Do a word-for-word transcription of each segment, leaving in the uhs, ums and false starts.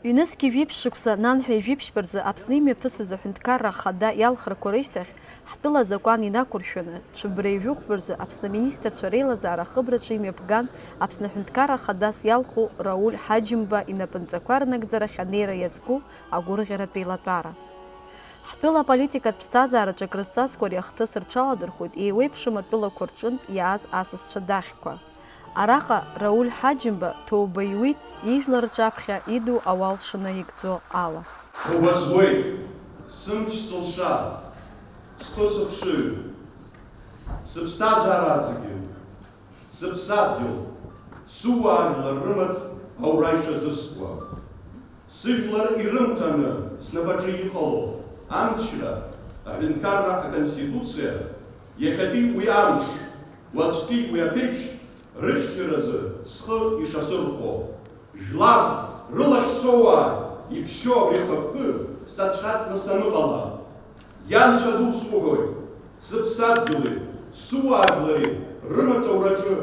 Ҩнызқьи жәиԥшь шықәса нанҳәа ижәиԥшьба рзы Аԥсны имҩаԥысыз аҳәынҭқарра ахада иалхрақәа рышьҭахь, ҳтәыла азакәан инақәыршәаны, цәыббра ижәохәба рзы Аԥсны аминистрцәа реилазаара ахыбраҿы имҩаԥган Аԥсны аҳәынҭқарра ахадас иалху Рауль Ҳаџьымба инапынҵақәа рнагӡарахь анеира иазку агәырӷьаратә еилатәара. Ҳтәыла аполитикатә ԥсҭазаараҿы акрызҵазкуа ари ахҭыс рҽаладырхәит еиуеиԥшым атәылақәа рҿынтә иааз асасцәа дахьқәа. Араҟа Рауль Ҳаџьымба ҭоуба иуит ижәлар рҿаԥхьа иду ауал шынаигӡо ала. Ҭоуба зуеит, сымч сылша, схы сыхшыҩ, сыԥсҭазаара зегьы, сыԥсадгьыл, сыуаажәлар рымаҵ аура ишазыскуа. Сыжәлар ирымҭаны снапаҿы иҟало амчра, аҳәынҭқарра, аконституциа, иахьатәи уи амш, уаҵәтәи уи аԥеиԥш рыхьчаразы схы ишасырхәо, жәлар рылахь соуаа иԥшьоу абри ахықәкы сацәхьаҵны саныҟала, ианцәа ду суҳәоит, сыԥсадгьыли сыуаажәлари рымаҵ аураҿы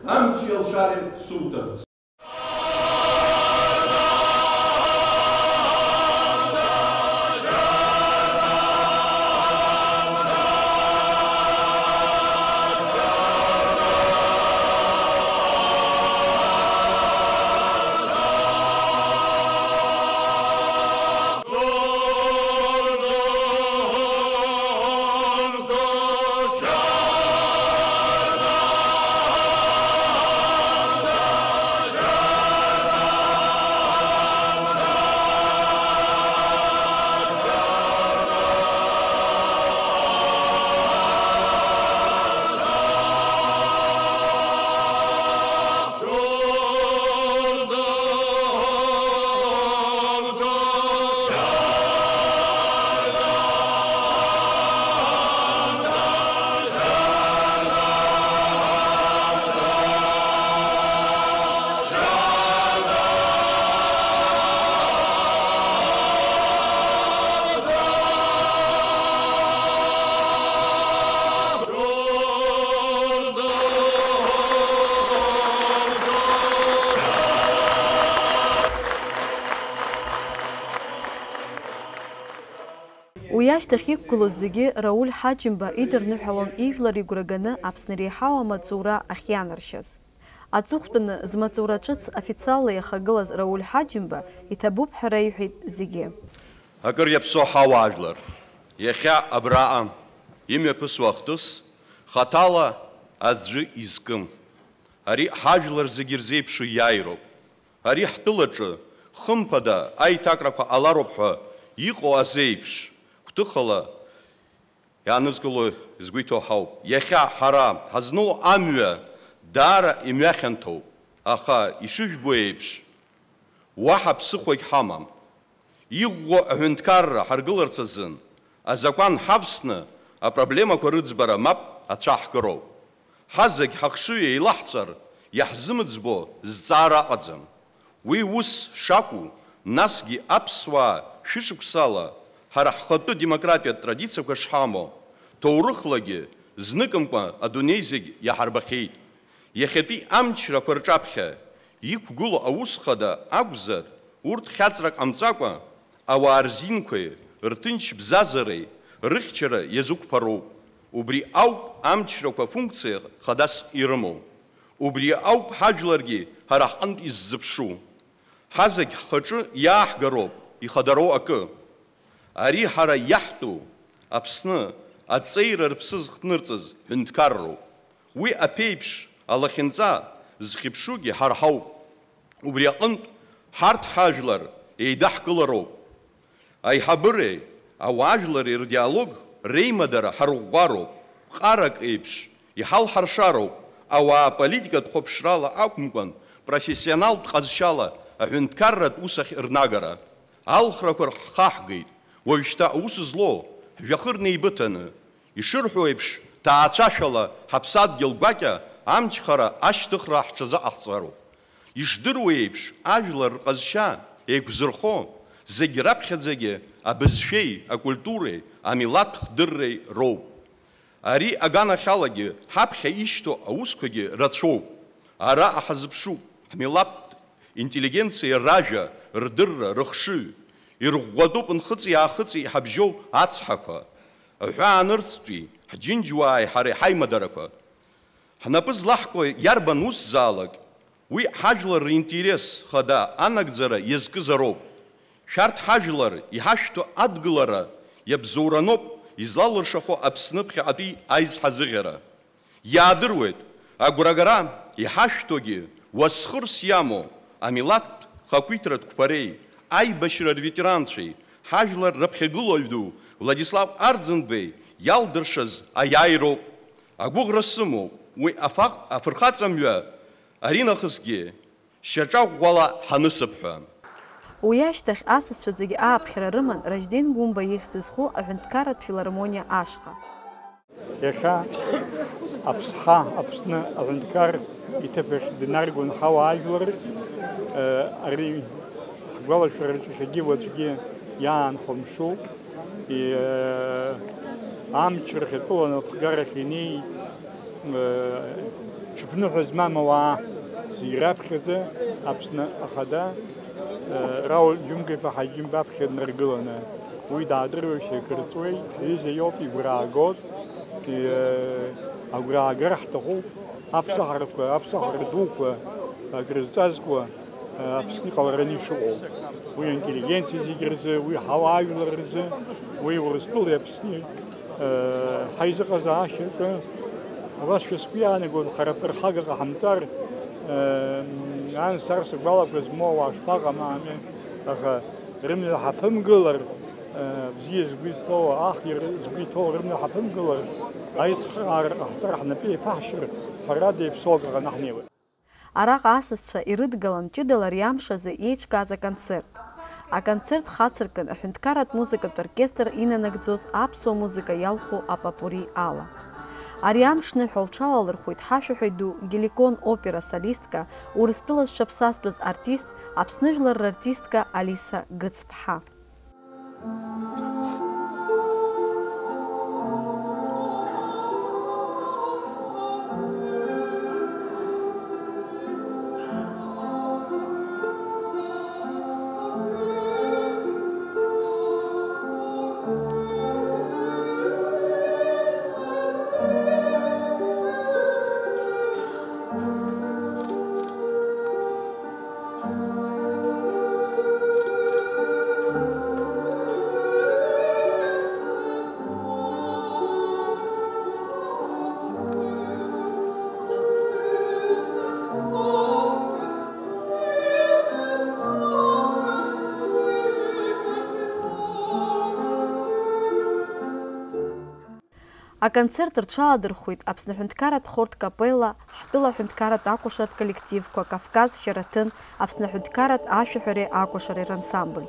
амчи алшареи суҭарц. Уи ашьҭахь иқәгылоз зегьы Рауль Ҳаџьымба идырныҳәалон ижәлар игәра ганы Аԥсны реиҳау амаҵура ахьианаршьаз. Аҵыхәтәаны змаҵура ҿыц официалла иахагылаз Рауль Ҳаџьымба иҭабуп ҳәа раиҳәеит зегьы. Акыр иаԥсоу ҳауаажәлар, иахьа абраҟа имҩаԥысуа ахҭыс хаҭала аӡәы изкым. Ари ҳажәлар зегьы ирзеиԥшу иааироуп. Ари ҳтәылаҿы, хымԥада, аиҭакрақәа ҟалароуп ҳәа иҟоу азеиԥш, гәҭыхала иаанызкыло згәы иҭоу ҳауп. Иахьа ҳара ҳазну амҩа даара имҩахьанҭоуп, аха, ишыжәбо еиԥш, уаҳа ԥсыхәагь ҳамам. Иӷәӷәоу аҳәынҭқарра ҳаргыларц азын азакәан ҳавсны апроблемақәа рыӡбара мап ацәаҳкыроуп. Ҳазегь ҳахшыҩ еилаҳҵар иаҳзымыӡбо зҵаара аҟаӡам. Уи ус шакәу, насгьы аԥсуаа шәышықәсала ҳара ҳхатәы демократиатә традициақәа шҳамоу, ҭоурыхлагьы зныкымкәа адунеи зегь иаҳарбахьеит. Иахьатәи амчрақәа рҿаԥхьа иқәгылоу аус хада акәзар, урҭ хьаҵрак ҟамҵакәа, ауаа рзинқәеи рҭынч бзазареи рыхьчара иазықәԥароуп. Убри ауп амчрақәа функциа хадас ирымоу. Убри ауп ҳажәларгьы ҳара ҳҟынтә иззыԥшу. Ҳазегь ҳхаҿы иааҳгароуп ихадароу акы. Ари ҳара иаҳтәу Аԥсны аҵеира рыԥсы зхҭнырҵаз ҳәынҭқарроуп. Уи аԥеиԥш алахьынҵа зхьыԥшугьы ҳара ҳауп. Убри аҟынтә ҳарҭ ҳажәлар еидаҳкылароуп. Аиҳабыреи ауаажәлари рдиалог реимадара ҳарӷәӷәароуп, ҟарак еиԥш иҳалҳаршароуп, ауаа политикатә хәаԥшрала акәымкәан, профессионалтә ҟазшьала аҳәынҭқарратә усахь рнагара. Алхрақәа рхаҳгеит, уажәшьҭа аус злоу ҳжәҩахыр неибыҭаны, ишырҳәо еиԥш, ҭаацәашәала ҳаԥсадгьыл гәакьа амчхара ашьҭыхра ҳҽазыҟаҳҵароуп. Ишдыруа еиԥш, ажәлар рҟазшьа еиқәзырхо зегь раԥхьаӡагьы абызшәеи, акультуреи, амилаҭ хдырреи роуп. Ари аганахьалагьы ҳаԥхьа ишьҭоу аусқәагьы рацәоуп. Араҟа ҳазыԥшуп, ҳмилаҭтә интеллигенциа ражәа рдырра, рыхшыҩ, ирӷәӷәатәуп нхыҵи-аахыҵи иҳабжьоу ацҳақәа, аҳәаанырцәтәи ҳџьынџьуааи ҳареи ҳаимадарақәа. Ҳнапы злаҳкуа иарбан усзаалак, уи ҳажәлар ринтерес хада анагӡара иазкызароуп. Шәарҭ ҳажәлар иҳашәҭо адгылара иабзоураноуп излалыршахо Аԥсны ԥхьаҟатәи аизҳазыӷьара. Иаадыруеит, агәрагара иҳашәҭогьы уасхырс иамоу амилаҭтә хақәиҭратә қәԥареи аибашьра рветеранцәеи ҳажәлар рыԥхьагылоу ду Владислав Арӡынбеи иалдыршаз аиааироуп. Агәыӷра сымоуп, уи афах-, афырхаҵамҩа аринахысгьы шьаҿа ӷәӷәала ҳанысып ҳәа. Уи ашьҭахь асасцәа зегьы ааԥхьара рыман Ражден Гәымба ихьӡ зху аҳәынҭқарратә филармониа ашҟа. Иахьа Аԥсҳа Аԥсны аҳәынҭқар иҭыԥ ахь днаргон ҳауаажәлар, э, ари ҳгәалашәараҿ иахьагьы уаҵәгьы иаанхо мшуп. И, э, амч рхьатәыла анапхгарахь инеит, э, ҽыԥныҳәа змам ауаа зегь раԥхьаӡа Аԥсны Ахада, э, Рауль Џьумка-иԥа Ҳаџьымба аԥхьа днаргыланы, уи даадыруеишь, акрыҵуеит, ҳҩыза иоуп, игәра аагоит, э, агәра аагар ҳҭахуп, аԥсахрақәа, аԥсахра дуқәа акрызҵазкуа, Аԥсны иҟалараны ишыҟоу. Уи аинтеллигенциа зегьы рзы, уи ҳауаажәлар рзы, уи Урыстәылеи Аԥсни, э, ҳаизыҟазаашьаҿы, абасшәа сгәы иаанагон, хара ԥырхага ҟаҳамҵар, э, ан сара сгәалақәа змоу ауаа шԥаҟамаами, аха рымҩа ҳаԥымгылар, э, бзиа згәы иҭоу, ахҩа згәы иҭоу рымҩа ҳаԥымгылар, аицхраара ҟаҳҵар, ҳнапы еиԥаҳшьыр, ҳәарада, иаԥсоу акы ҟаны ҳнеиуеит. Араҟа асасцәа ирыдгалан ҷыдала ари амш азы еиҿкааз аконцерт. Аконцерт хацыркын аҳәынҭқарратә музыкатә оркестр инанагӡоз аԥсуа музыка иалху апопури ала. Ари амш ныҳәа лҽалалырхәит ҳашәаҳәаҩ ду Геликон опера солистка, Урыстәыла зҽаԥсазтәыз артист, Аԥсны жәлар рартистка Алиса Гыцԥҳа. Аконцерт рҽаладырхәит Аԥсны аҳәынҭқарратә хор Капелла, ҳтәыла аҳәынҭқарратә акәашаратә коллективқәа, Кавказ Шьараҭын, Аԥсны аҳәынҭқарратә ашәаҳәареи акәашареи рансамбль.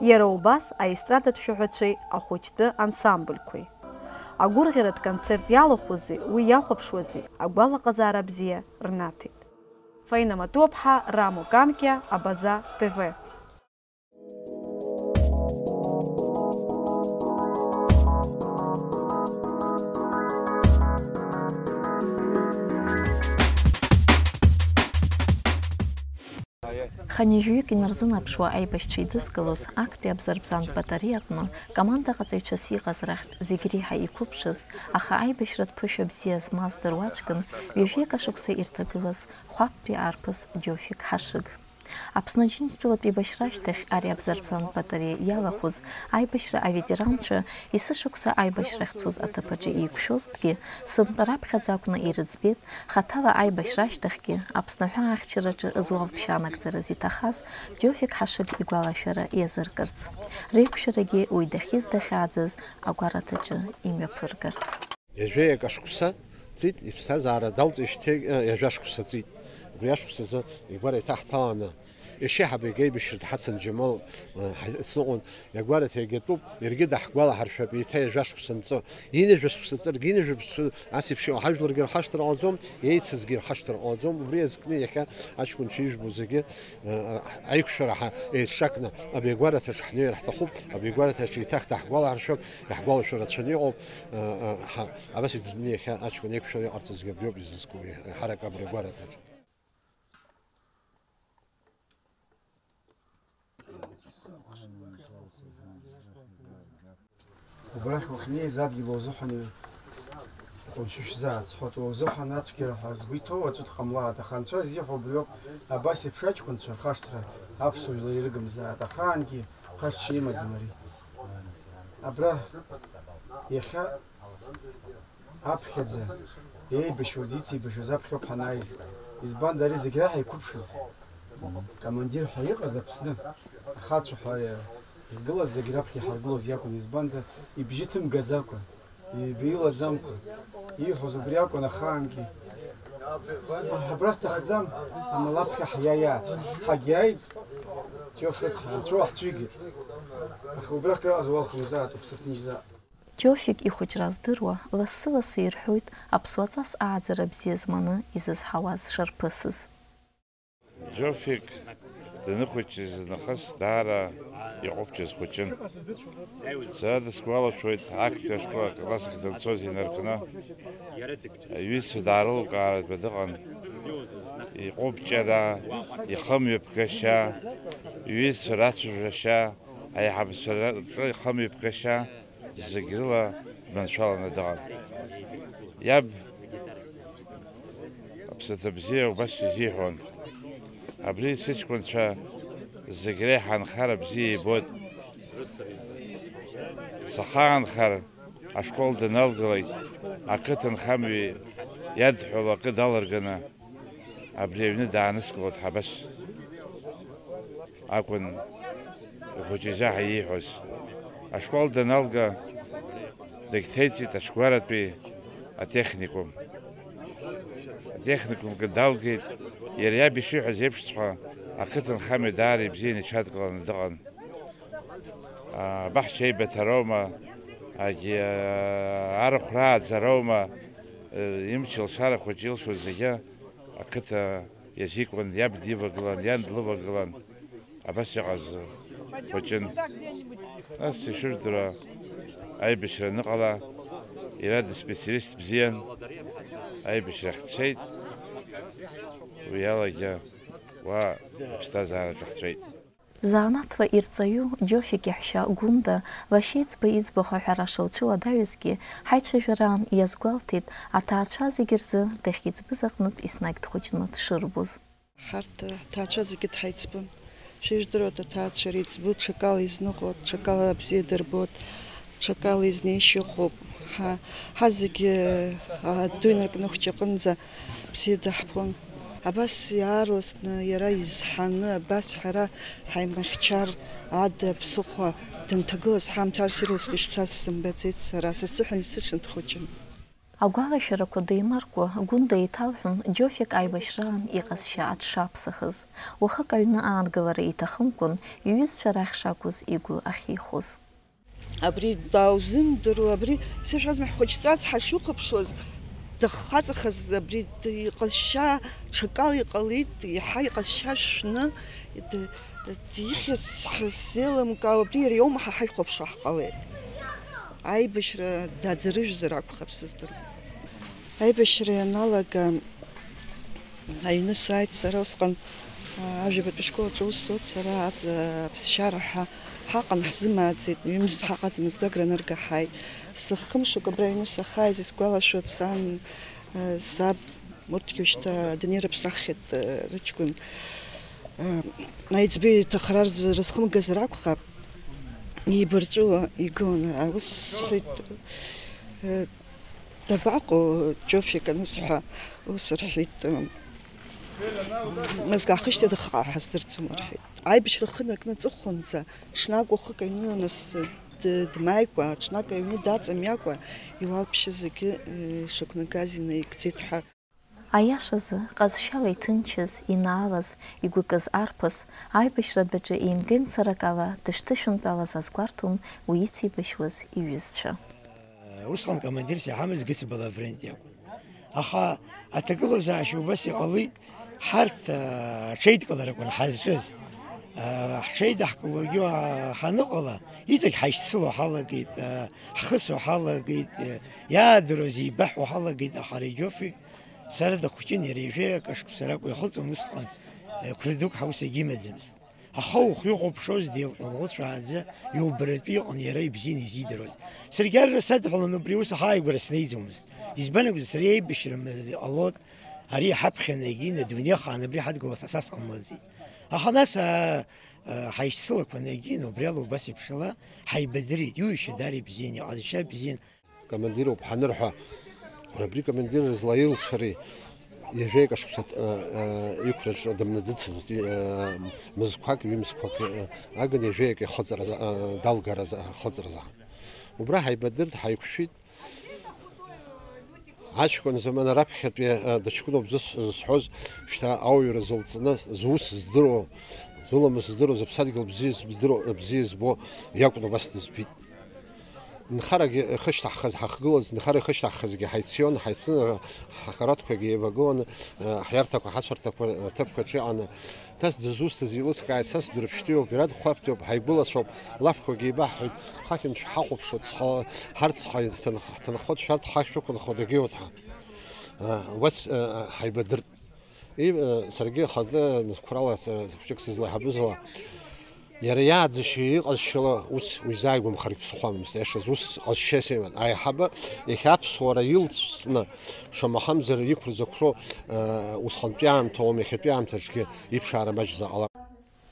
Иара убас аестрадатә шәаҳәацәеи ахәыҷтәы ансамбльқәеи. Агәырӷьаратә концерт иалахәузеи, уи иахәаԥшуазеи, агәалаҟазаара бзиа рнаҭеит. Фаина Матуаԥҳа, Рамо Камкиа, Абаза Т В. Хынҩажәаҩык инарзынаԥшуа аибашьцәа еидызкылоз, актәи абзарбзантә батареиаҟны командаҟаҵаҩцәас иҟаз рахьтә зегь реиҳа иқәыԥшыз, аха аибашьратә ԥышәа бзиа змаз дыруаӡәкын ҩажәеика шықәса ирҭагылаз хәаԥтәи арԥыс Џьофик Ҳашыг. Аԥсны Аџьынџьтәылатә еибашьра ашьҭахь ари абзарбзантә батареиа иалахәыз аибашьра аветеранцәа есышықәса аибашьрахь цоз аҭыԥ аҿы еиқәшәозҭгьы, сынтәа раԥхьаӡа акәны ирыӡбеит, хаҭала аибашьра ашьҭахьгьы Аԥсны аҳәаа ахьчараҿы зуалԥшьа анагӡараз иҭахаз Џьофик Ҳашыг игәалашәара иазыркырц. Реиқәшәарагьы уи дахьиз дахьааӡаз агәараҭаҿы имҩаԥыргарц. Ҩажәеи акы ашықәса ҵит, иԥсҭазаара далҵижьҭеи, э, ҩажәа шықәса ҵит. Убри ашықәсазы игәара иҭаҳҭааны, ешьеиҳаб егьа аибашьра дҳацын Џьамал, э, ҳа-, сныҟәон, иагәараҭа иагьатәуп, иаргьы даҳгәалаҳаршәап, еиҭа ҩажәа шықәса анҵы. Ҩынҩажәа шықәса ҵыргьы, ҩынҩажәа ԥсу ас еиԥш иҟоу ҳажәларгьы ирхашҭыр ҟалаӡом, еицызгьы ирхашҭыр ҟалаӡом, убри азкны иахьа аҷкәынцәа ижәбо зегьы, э, аиқәшәара ҳа-, еиҿшакны абри агәараҭаҿы ҳнеир ҳҭахуп, абри агәараҭаҿы еиҭах даҳгәалаҳаршәап, иаҳгәалашәо рацәаны иҟоуп, э, э, ҳа-, Абас иӡбны иахьа аҷкәын еиқәшәара иҟарҵазгьы абриоуп изызку, еиҳарак абри агәараҭаҿ. Убрахь уахьнеиз адгьыл уазыҳәан уи. Уажәы шәзаасҳәоит, уазыҳәан ацәгьара ҳәа згәы иҭоу аӡәы дҟамлааит, аха анцәа ззиҳәо убриоуп, абас еиԥш аҷкәынцәа рхашҭра, аԥсуа жәлар ирыгымзааит, ахаангьы ԥашьа имаӡам ари. Абра иахьа аԥхьаӡа еибашьуаз, ицеибашьуаз аԥхьоуп ҳанааиз. Избанда ари зегь раҳа иқәыԥшыз, командир ҳәа иҟаз Аԥсны ахацәа ҳәа игылаз зегь раԥхьа иҳаргылоз иакәын, избанда ибжьы ҭымгаӡакәа, ибеилаӡамкәа, ииҳәоз убри акәын ахаангьы. Абра сҭахӡам, амала аԥхьа ҳиааиааит. Ҳагьааит, Џьоф рыцҳа, анцәа уаҳцәигеит. Аха убрахь крыҟаз уалхымзааит, уԥсы ҭынчзааит. Џьофик ихәыҷра здыруа, лассы-лассы ирҳәоит аԥсуа ҵас ааӡара бзиа зманы изызҳауаз шарԥысыз. Џьофик даныхәыҷыз нахыс даара иҟәыбҷаз хәыҷын. Сара дысгәалашәоит, актәи ашкол акласс ахь данцоз инаркны, иҩызцәа даарылукааратәа дыҟан. Иҟәыбҷара, ихымҩаԥгашьа, иҩызцәа рацәажәашьа, аиҳабацәа рҿы ихымҩаԥгашьа, зегь рыла дманшәаланы дыҟан. Иаб аԥсаҭа бзиа убас изиҳәон: "Абри сыҷкәынцәа зегь реиҳа анхара бзиа ибоит. Сахаанхар, ашкол даналгалак, ақыҭанхамҩа иадҳәало акы далырганы, абри аҩны дааныскылоит ҳәа абас акәын ихәыҷы изаҳа ииҳәоз. Ашкол даналга, дагьҭеиҵеит аҽгәаратәи атехникум. Атехникумгьы далгеит, иара иаб ишиҳәаз еиԥшҵәҟьа, ақыҭанхамҩа даара ибзианы иҽадкыланы дыҟан. Абаҳча еибыҭароума, агьи, арахә рааӡароума, имч-лшара хәыҷы илшоз зегьы ақыҭа иазикуан, иаб дивагылан, иан длывагылан, абас иҟаз хәыҷын. Нас ишәырдыруа аибашьра аныҟала, иара дспециалист бзиан, аибашьрахь дцеит, уи алагьы уа иԥсҭазаараҿы ҳцәеит. Занааҭла ирҵаҩу Џьофик иаҳәшьа Гәында лашьеиҵбы иӡбахә аҳәара шылцәыуадаҩызгьы, ҳаицәажәараан иазгәалҭеит, аҭаацәа зегьы рзы дахьиӡбыз аҟнытә еснагь дхәыҷны дшырбоз. Ҳарҭ ҳҭаацәа зегьы дҳаиӡбын. Шәыжәдыруеит, аҭаацәа реиҵбы ҽакала изныҟәоит, ҽакала абзиа дырбоит, ҽакала изнеишьа ыҟоуп. Ҳа, ҳа зегьы, а, адәы инаркны хәҷаҟынӡа бзиа даҳбон. Абас иаарласны иара изҳаны, абас ҳара ҳаимахьчар ада аԥсыхәа данҭагылаз ҳамҭас ирласны ишцаз сымбаӡеит сара, сасыҳәан исыҽны дхәыҷын. Агәалашәарақәа деимаркуа, Гәында еиҭалҳәон Џьофик аибашьраан иҟазшьа аҽшаԥсахыз. Уахык аҩны аангылара иҭахымкәан, иҩызцәа рахь шакәыз игәы ахьихоз. Абри дааузымдыруа, абри, сашәазма, ҳхәыҷҵас ҳашихәаԥшуаз, даххаҵахаз, абри д-, иҟазшьа ҽакала иҟалеит, иаҳа иҟазшьа шәны, д-, д-, ихьыз ҳзеилымкаауа, абри иара иоума ҳа ҳаихәаԥшуа ҳҟалеит. Аибашьра даӡарыжәзар акәхап сыздыруа. Аибашьра ианалага, аҩны сааит сара усҟан, а, ажәабатәи ашкол аҿы аус зуеит сара, аҵ-, аԥсшьара ҳәа ҳаҟан, ҳзымааӡеит, ҩымз ҳаҟаӡамызт, Гагра анырга ҳааит. Сыхымшақә абра аҩны сахааиз исгәалашәоит, сан, а, саб, урҭгьы шьҭа адунеи рыԥсаххьеит, а, рыҷкәын, а, аиҵбы иҭахара рзы-, рызхымгазар акәхап, еибарҵәыуа игылан ара, ус сҳәеит, а, Дабаҟоу Џьофик анысҳәа, ус рҳәеит, нас аахижьҭеи дыҟаҟа ҳаздырӡом рҳәеит. Аибашьра ахы наркны аҵыхәанӡа, ҽнак уахык аҩны нас д-, дмааикәа, ҽнак аҩны даҵамҩакәа, иуалԥшьа зегьы, э, шақәнагаз инаигӡеит ҳәа. Аиашазы, ҟазшьала иҭынчыз, инаалаз, игәыкыз арԥыс, аибашьратә адәаҿы еимгеимцарак ала дышҭышәынтәалаз азгәарҭон уи ицеибашьуаз иҩызцәа. Усҟан командирс иҳамаз Гыцба Лаврент иакәын. Аха аҭагылазаашьа убас иҟалеит, ҳарҭ, а, аҽеидкыларақәан ҳазҿыз. А, ҳҽеидаҳкылогьы, а, ҳаныҟала, иҵегь ҳаишьцыло ҳалагеит, а, ҳхысуа ҳалагеит, а, иаадыруаз еибаҳҳәо ҳалагеит, аха ари Џьофик сара дахәҷын, иара ҩажәи акы шықәса ракәын ихылҵуан усҟан, а, қәра дук ҳаус егьимаӡамызт. Аха ухы ихәаԥшуаз деилҟьа-лӷәыцәааӡа иубаратәы иҟан иара ибзианы изидыруаз. Саргьы арра садҳәалан убри аус ҳааигәара снеиӡомызт. Избан акәзар, сара еибашьра м-, ҟалоит, ари иҳаԥхьаны егьин адунеихаан абри ҳадгыларц асас ҟамлаӡеит. Аха нас, аа, аа, ҳаишьцылақәаны егьин убри ала убас еиԥшала ҳаибадырит, иуишьа даара ибзиан, иҟазшьа бзиан. Командируп ҳанырҳәа, уара абри командир злаилшари, ҩажәаҩык ашықәса, э, э, иқәраҿы дымнаӡыцызт, э, мызқәак, ҩымзқәак, э, агын ҩажәаҩык ихыҵразы, э, далгаразы, ахыҵразы. Убра ҳаибадырт, ҳаиқәшәит. Аҷкәын замана раԥхьатәи, э, дыҷкәыноуп зыс-, зысҳәоз, шьҭа ауаҩра зылҵны, зус здыруа, зыламыс здыруа, зыԥсадгьыл бзиа здыруа, бзиа збо иакәын убас дызбит. Нхарагьы ихышьҭаҳхыз ҳахгылаз, нхара ихышьҭаҳхызгьы ҳаицион, ҳаицны ҳакаратқәагьы еибагыланы, ҳиарҭақәа, ҳацәарҭақәа рҭыԥқәаҿ иҟаны, нас дызусҭаз еилыскааит, са сдәырԥштәиуп, иара дхәаԥтәиуп, ҳаигәылацәоуп, лафқәагьы еибаҳҳәоит, ҳахьынтә ҳахәаԥшуеит, ҳарцҳа ҳҭынхоит, шәарҭ ҳахьшәықәынхо дагьиуеит ҳәа. Убас ҳаибадырт. И, э, саргьы ахатәы нхәрала сара хәҷык сызлаҳабыз ала, иара иааӡашьа иҟазшьала ус уизааигәамхаргь ԥсыхәамызт, аиашаз ус ҟазшьас иман. Аиҳабы иахьа аԥсуара илҵны, шамахамзар иқәырзақәшәо, э, усҟантәи аамҭа ауам, иахьатәи аамҭаҿгьы иԥшаара маҷӡа ҟалар.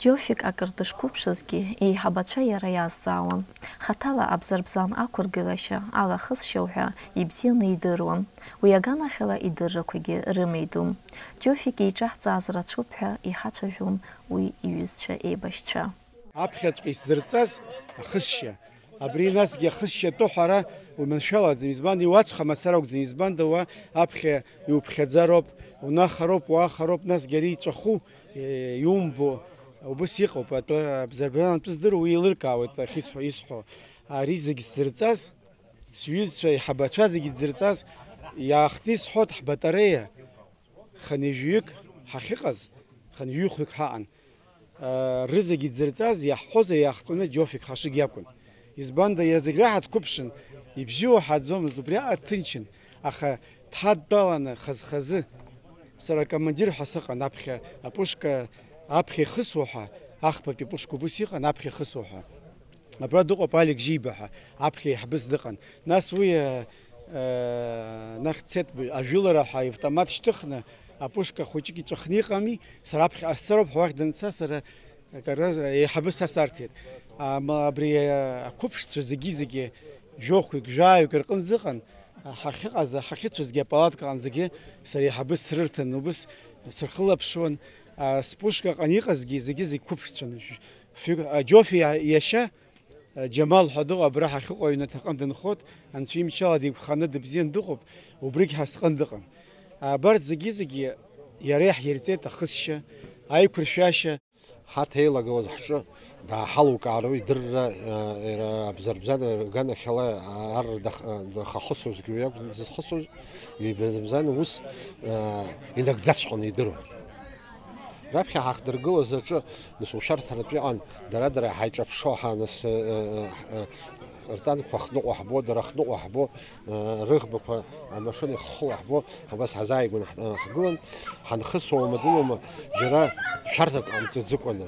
Џьофик акыр дышқәыԥшызгьы, еиҳабацәа иара иазҵаауан. Хаҭала абзарбзан ақәыргылашьа, алахысшьа уҳәа ибзианы идыруан. Уи аганахьала идыррақәагьы рымеидун. Џьофик иҿаҳҵааз рацәоуп ҳәа иҳацәажәон уи иҩызцәа еибашьцәа. Аԥхьаҵәҟьа исзырҵаз ахысшьа. Абри насгьы ахысшьа атәы ҳәара уманшәалаӡам, избан, иуацха мацара акәӡам, избанда уа аԥхьа иуԥхьаӡароуп, унахароуп, уаахароуп, насгьы ари иҵәаху, е, иумбо, убыс иҟоуп, атәы абзарбзан атәы здыруа уи еилыркаауеит, ахьысҳәо, исҳәо. Ари зегь сзырҵаз, сҩызцәа, еиҳабацәа зегь дзырҵаз, иаахтны исҳәоит, ҳбатареиа хынҩажәаҩык ҳахьыҟаз, хынҩажәихәҩык ҳаҟан. Рызегь идзырҵаз, иаҳҳәозар иаахҵәаны Џьофик Хашыгә иакәын. Избанда, иара зегь раҳа дқәыԥшын, ибжьы уаҳаӡомызт, убриаҟара дҭынчын, аха дҳадтәаланы хаз-хазы, сара акомандир ҳәа сыҟан аԥхьа апушка аԥхьа ихысуа ҳәа, ахԥатәи апушка убыс иҟан аԥхьа ихысуа ҳәа. Абра дыҟоуп Алик Жиба ҳәа, аԥхьа еиҳабыс дыҟан. Нас уи, э, э, нахь дцеит, ажәылара ҳәа автомат шьҭыхны, апушка хәыҷык иҵәахны иҟами, сара аԥхьаҟа сцароуп ҳәа уахь данца, сара акара еиҳабыс са сарҭеит. Ама абри, э, ақәыԥшцәа зегьы-зегьы жәохәҩык, жәаҩык рҟынӡа ыҟан, ҳахьыҟаз, ҳахьыцәазгьы апалаткаҟынӡагьы сара еиҳабыс срырҭан, убыс сырхылаԥшуан, а, спушкаҟны иҟазгьы зегьы-зегь қәыԥшцәан. Фҩык, а, Џьофи иа-, иашьа, а, Џьамал ҳәа дыҟоуп, абра ҳахьыҟоу аҩнаҭаҟны дынхоит, анцәа имчала дигәханы дыбзиан дыҟоуп, убригь ҳасҟын дыҟан. Абарҭ зегьы-зегьы иара иаҳирҵеит ахысшьа, аиқәыршәашьа. Ҳарҭ еилагылаз ҳҿы дааҳалукаароу идырра, а, иара абзарбзан рганахьала ар дах-, дахахысузгьы уи акәын дзызхысуз, ибзарбзан ус, а, инагӡаҵәҟьаны идыруан. Раԥхьа ҳахдыргылаз аҿы, нас, ушәарҭаратә иҟан, дара-дара ҳаиҿаԥшуа ҳа, нас, э, э, э, ртанкқәа ахныҟәа ҳбо, дара ахныҟәа ҳбо, э, рыӷбақәа амашьына иххыло ҳбо, абас ҳазааигәаны ҳ-, э, ҳгылан, ҳанхысуа ума дылоума, џьара шәарҭак ҟамҵаӡыкәаны.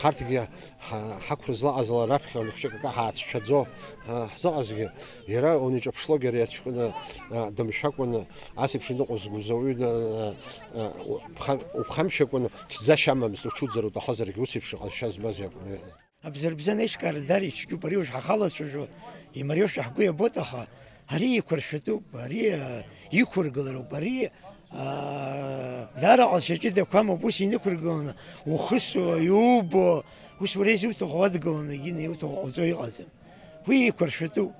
Ҳарҭгьы ҳа-, ҳақәра злаҟаз ала раԥхьа хәҷык акы ҳаацәшәаӡо, э, ҳзыҟазгьы, иара униҿаԥшлогьы ари аҷкәын, э, дымшәакәаны, ас еиԥш иныҟәызгоз ауаҩы, э, э, уԥха-, уԥхамшьакәаны, ԥшӡашьа амамызт, уҽуӡар уҭахозаргьы ус еиԥш иҟазшьа змаз иакәын. Абзарбзан аиҿкаара даара ицәгьоуп, ари уажә ҳахалацәажәо, имариоушәа ҳгәы иабоит, аха ари еиқәыршәатәуп, ари, а, иқәыргылароуп, ари, а, даара ҟазшьа ҷыдақәа амоуп, ус инықәыргыланы, ухысуа, иубо, ус уара изуҭаху уадгыланы, егьины иуҭаху ҟауҵо иҟаӡам. Уи еиқәыршәатәуп,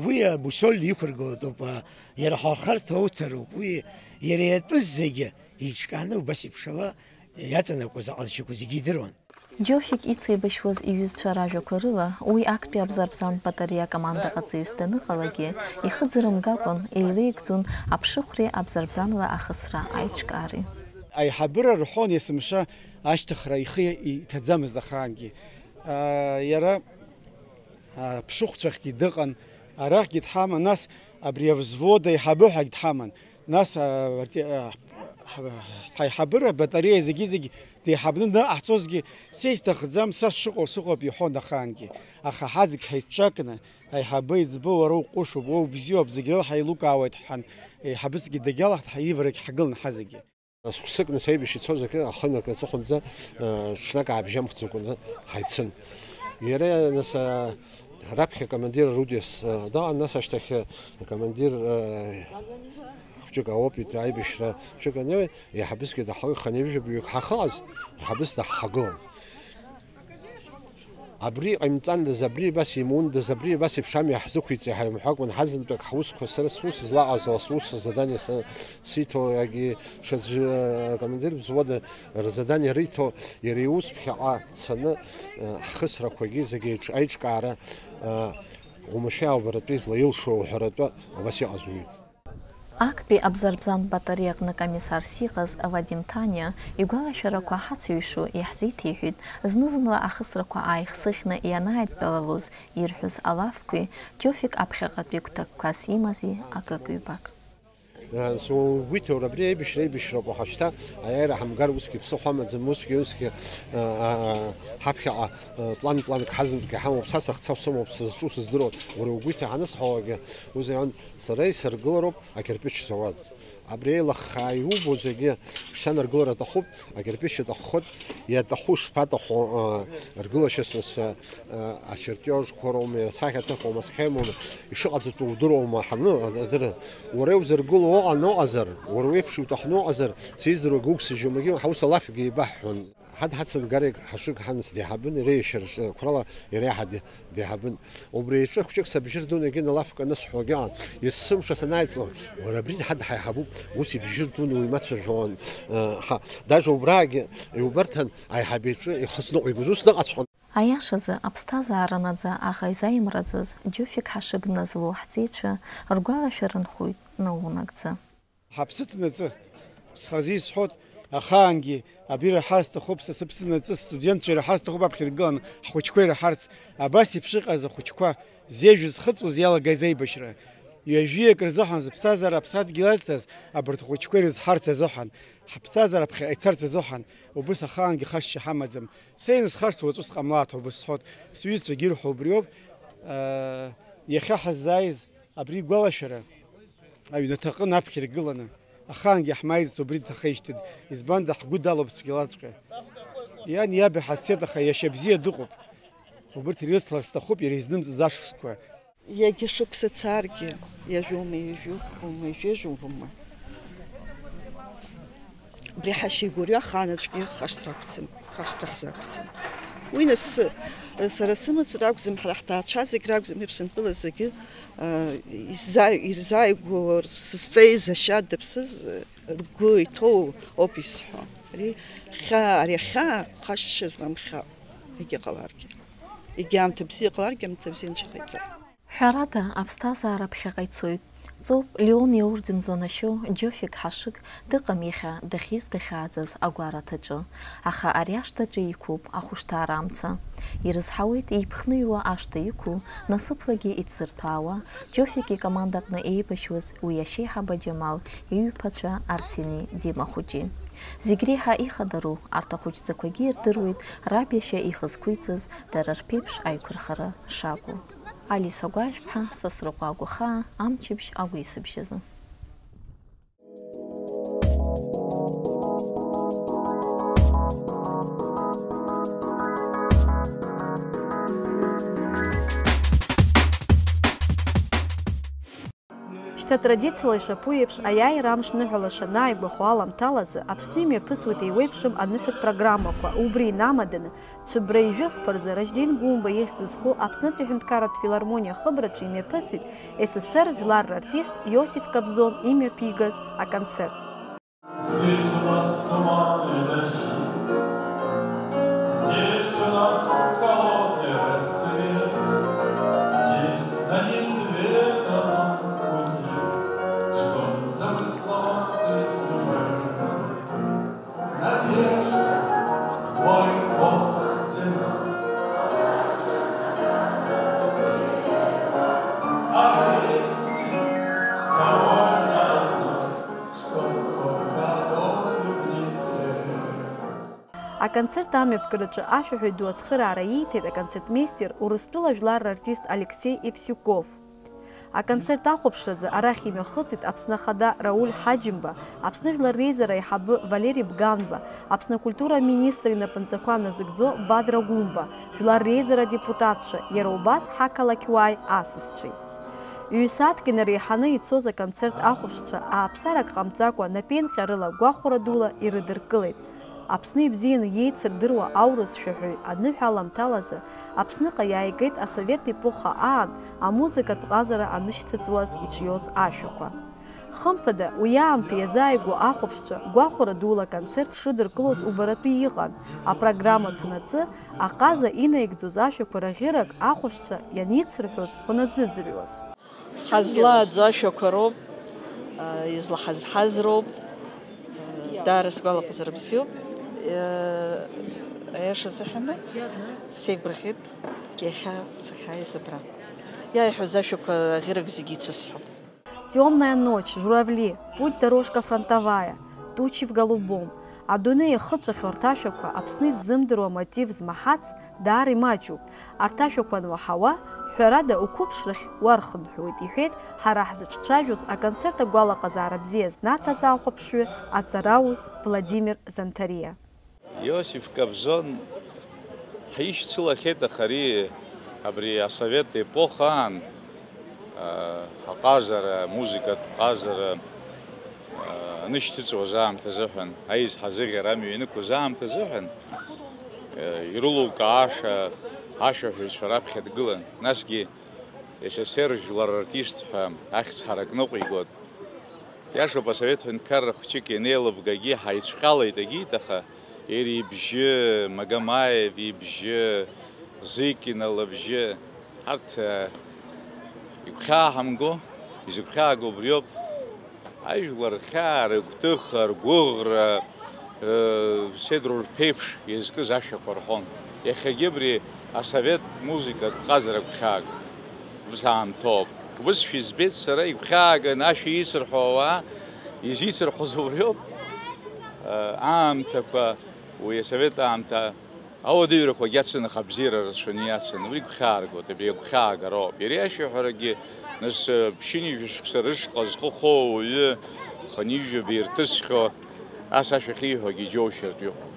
уи абусольда иқәыргылатәуп, а, иара ҳархарҭа ауҭароуп, уи иара иатәыз зегьы еиҿкааны убас еиԥшала иаҵанакуаз аҟазшьақәа зегьы идыруан. Џьофик ицеибашьуаз иҩызцәа ражәақәа рыла, уи актәи абзарбзан батареиа акомандаҟаҵаҩыс даныҟалагьы, ихы ӡырымгакәан, еилеигӡон аԥшыхәреи абзарбзанла ахысра аиҿкаареи. Аиҳабыра рҳәон есымша ашьҭыхра ихы иҭаӡамызт ахаангьы. Иара аԥшыхәцәахьгьы дыҟан, арахьгьы дҳаман, нас абри авзвод аиҳабы ҳәагь дҳаман. Нас, а, арти-, а, Ҳаи-, ҳаиҳабыра абатареиа зегьы-зегь деиҳабны даныҟаҳҵозгьы, са исҭахӡам, са сшыҟоу сыҟоуп иҳәон ахаангьы. Аха ҳазегь ҳаиҿҿакны, аиҳабы иӡбо уара уҟәышуп, уа убзиоуп, зегь рыла ҳаилукаауеит ҳҳәан, еиҳабысгьы дагьалаҳт, ҳаиварагь ҳгылан ҳазегьы. Сықәсыкны сеибашьра ицоз акы ахы инаркны аҵыхәанӡа, э, ҽнак аабжьамхӡакәаны ҳаицын. Иара, нас, э, раԥхьа акомандир Рудиас, э, даан, нас ашьҭахь, э, акомандир, э, хәҷык аопит аибашьра хәҷык анеи, еиҳабысгьы даҳхагылан, хынҩажәи жәаҩык ҳахьыҟаз, еиҳабыс даҳхагылан. Абри ҟаимҵандаз, абри абас имундаз, абри абас еиԥш амҩа ҳзықәиҵеи ҳәа имҳәакәан, ҳазынтәык ҳусқәа, сара сус злаҟаз, ала сус азадание са-, сиҭо, егьи ҽаӡәы, акомандир взвода рзадание риҭо, иара иус ԥхьаҟа цаны, ҳхысрақәагьы зегьы аиҿ-, аиҿкаара, уамашәа аубаратәы излаилшо уҳәаратәы абас иҟаз уаҩы. Актәи абзарбзан батареиаҟны комиссарс иҟаз Вадим Ҭаниа игәалашәарақәа ҳацәеиҩшу иаҳзеиҭеиҳәеит, зны-зынла ахысрақәа ааихсыӷьны ианааидтәалалоз ирҳәоз алафқәеи Џьофик аԥхьаҟатәи гәҭакқәас имази акык-ҩбак. Нас угәы иҭоуп, абри аибашьра, аибашьра акәу ҳашьҭа, аиааира ҳамгар, усгьы ԥсыхәа амаӡам, усгьы, усгьы, а, а, ҳаԥхьаҟа, а, план-планк ҳазынтәгьы ҳамоуп, са сахцәа сымоуп, сызҿу сыздыруам, уара угәы иҭаҳаны сҳәауагьы, ус иаҳәон, сара исыргылароуп акирпич зауад. Абри еилыххаа иубо зегьы шьҭа наргылар аҭахуп, акирпич аҭаххоит, иаҭаху шԥаҭаху, а, ргылашьа са, са, а, ачертиожқәа роума, асахьа аҭыхуама, асхемоума, ишыҟаҵатәу удыруама, ҳаны, адырра, уара иузыргыло уҟан уҟазар, уара уеиԥш иуҭахны уҟазар, сеиздыруа гугсыжьуамагьы, ҳаус алафгьы еибаҳҳәон. Ҳад ҳацынгар ҳашык ҳанас деиҳабын, иара иашьара қәрала иара иаҳа де-, деиҳабын. Убри аҿы хәҷык сабжьы рдуны егьи налафк анысҳәогьы аан, есымша санааиҵлак, уара абри ҳад ҳаиҳабуп, ус ибжьы рдуны уимацәажәон, э, ҳа, даже убраагьы иубарҭан аиҳабы иҿы ихысныҟәигоз ус дыҟаҵәҟьон. Аиашазы, аԥсҭазаара наӡа аӷа изаимраӡаз Џьофик ҳашык дназлоу ҳҵеицәа ргәалашәара нхоит наунагӡа. Ҳаԥсы ҭнаҵы, схазы исҳәоит, ахаангьы абри ираҳар сҭахуп, са сыԥсы ҭнаҵы, студентцәа ираҳар сҭахуп аԥхьа иргыланы, ҳхәыҷқәа ираҳарц, абас еиԥш иҟаз ахәыҷқәа, зежә зхыҵуаз иалагаз аибашьра. Ҩажәиак рзыҳәан зыԥсҭазаара аԥсадгьыл азҵаз абарҭ ахәыҷқәа ирызҳарц азыҳәан, ҳаԥсҭазаара ԥхьаҟа ицарц азыҳәан, убыс ахаангьы хашҭшьа ҳамаӡам. Са инысхарц уаҵәы сҟамлааит ҳәа убыс сҳәоит, сҩызцәагьы ирҳәо убриоуп, аа, иахьа ҳаззааиз абри игәалашәара, аҩнаҭаҟны аԥхьа иргыланы, ахаангьы ҳмааиӡац убри дҭахеижьҭеи, избанда ҳгәы далоуп цәгьалаҵәҟьа. Иан иаб иҳацеит, аха иашьа бзиа дыҟоуп. Убырҭ ирыцлар сҭахуп иара изнымҵыз ашықәсқәа. Иагьа шықәса царгьы, иажәоума, ҩажәоума, ҩажәеижәоума. Убри ҳашьа игәырҩа ахаан аӡәгьы хашҭра ақәӡам, хашҭра ҳзақәӡам. Уи нас, сара сымацара акәӡам, ҳара ҳҭаацәа зегь ракәӡам, Аԥсынтәыла зегьы, а, иззаа-, ирзааигәоу, сызҵеиз ашьа дыԥсыз, ргәы иҭоу ауп исҳәо. Ари хьаа, ари ахьаа хашҭшьа змам хьаау, егьа ҟаларгьы. Егьа аамҭа бзиа ҟаларгьы, аамҭа бзиа анцәа иҟаиҵап. Ҳәарада, аԥсҭазаара ԥхьаҟа ицоит. Ҵоуп, Леон иорден занашьоу Џьофик Ҳашыг дыҟам иахьа дахьиз дахьааӡаз агәараҭаҿы, аха ари ашҭаҿы иқәуп ахәышҭаара амца. Ирызҳауеит еиԥхныҩуа ашҭа иқәу, насыԥлагьы ицзырҭәаауа, Џьофик икомандаҟны еибашьуаз уи иашьеиҳаба Џьамал иҩԥацәа Арсени, Дима хәыҷи. Зегь реиҳа ихадару, арҭ ахәыҷӡақәагьы ирдыруеит раб иашьа ихы зқәиҵаз дара рԥеиԥш аиқәырхара шакәу. Алиса Гәажәԥҳа, Сасрыҟәа Агәахаа, Амчыбжь агәеисыбжьазы. Шьҭа традициала ишаԥу еиԥш, аиааира амш ныҳәала шанааигәахо аламҭалазы, Аԥсны имҩаԥысуеит еиуеиԥшым аныҳәатә программақәа, убри инамаданы, Цәыббра ижәыхқәа рзы Ражден Гәымба ихьӡ зху Аԥснытәи аҳәынҭқарратә филармониа ахыбраҿы имҩаԥысит С С С Р жәлар рартист Иосиф Кобзон имҩаԥигаз аконцерт. Здесь у нас туманные дожди, здесь у нас холодный рассвет, здесь на неизведанном пути ждут замысловатые сюжеты. Надежда, мой компас зерна. А если довольно одной, чтоб только одной Аконцерт амҩаԥгараҿы ашәаҳәаҩ ду ацхыраара ииҭеит аконцертмеистер, Урыстәыла жәлар рартист Алексеи Евсюков. Аконцерт ахәаԥшразы арахь имҩахыҵит Аԥсны Ахада Рауль Ҳаџьымба, Аԥсны Жәлар Реизара аиҳабы Валери Бганба, Аԥсны акультура аминистр инапынҵақәа назыгӡо Бадра Гәымба, Жәлар Реизара адепутатцәа, иара убас ҳақалақьуааи асасцәеи. Ҩ-сааҭк инареиҳаны ицоз аконцерт ахәаԥшцәа ааԥсарак ҟамҵакәа напеинҟьарыла гәахәара дула ирыдыркылеит. Аԥсны ибзианы иеицырдыруа аурыс шәаҳәаҩ аныҳәа аламҭалазы Аԥсныҟа иааигеит асовет епоха аан амузыкатә ҟазара анышьҭыҵуаз иҿиоз ашәақәа. Хымԥада, уи аамҭа иазааигәоу ахәаԥшцәа гәахәара дула аконцерт шрыдыркылоз убаратәы иҟан, апрограмма цунаҵы аҟаза инаигӡоз ашәақәа раӷьырак ахәаԥшцәа ианицырҳәоз уаназыӡырҩуаз. Ҳазлааӡо ашәақәа роуп, излаҳазҳаз роуп, даара сгәалаҟазара бзиоуп. Аиаша азыҳәан, сеигәырӷьеит иахьа сахьааиз абра. Иааиҳәоз ашәақәа аӷьырак зегьы ицысҳәо. Темная ночь, журавли, путь дорожка фронтовая, тучи в голубом, адунеи иахыҵәахьоу арҭ ашәақәа Аԥсны иззымдыруа мотив змаҳац даара имаҷуп. Арҭ ашәақәа ануаҳауа, ҳәарада, уқәыԥшрахь уархынҳәуеит, иҳәеит ҳара ҳзыҿцәажәоз аконцерт агәалаҟазаара бзиа знаҭаз ахәаԥшҩы аҵарауаҩ Владимир Занҭариа. Иосиф Кобзон ҳишьцылахьеит, аха ари абри асовет епоха аан, а, аҟазара, амузыкатә ҟазара, а, анышьҭыҵуаз аамҭазыҳәан, аизҳа зыӷьара амҩа ианықәыз аамҭазыҳәан, а, ирылукааша ашәаҳәаҩцәа раԥхьа дгылан. Насгьы С С С Р жәлар рартист ҳәа ахьӡ ҳаракны ыҟоу игот. Иашоуп, асовет ҳәынҭқарра хәҷык ианеилыбгагьы ҳаицәҟьалеит, егьит, аха иара ибжьы, Магомаев ибжьы, Зыкина лыбжьы, ҳарҭ, э, игәхьааҳамго, изыгәхьааго убриоуп. Ажәлар рхьаа, рыгәҭыха, ргәыӷра, э, седру рԥеиԥш иазкыз ашәақәа рҳәон. Иахьагьы абри асовет музыкатә ҟазара гәхьаак. Ус аамҭоуп. Убысшәа избеит сара, игәхьааганы ашәа исырҳәо ауаа, изисырҳәоз убриоуп. Э, аамҭақәа, уи асовет аамҭа ауадаҩрақәагьы ацын, аха абзиара рацәаны иацын. Убри гәхьааргоит, абри агәхьаагароуп. Иара иашәаҳәарагьы, нас, э, ԥшьынҩажәа шықәса рышҟа зхы хоу ауаҩы, хынҩажәаба ирҭысхьоу, ас ашәа ахьиҳәогьы џьоушьартә иҟоуп.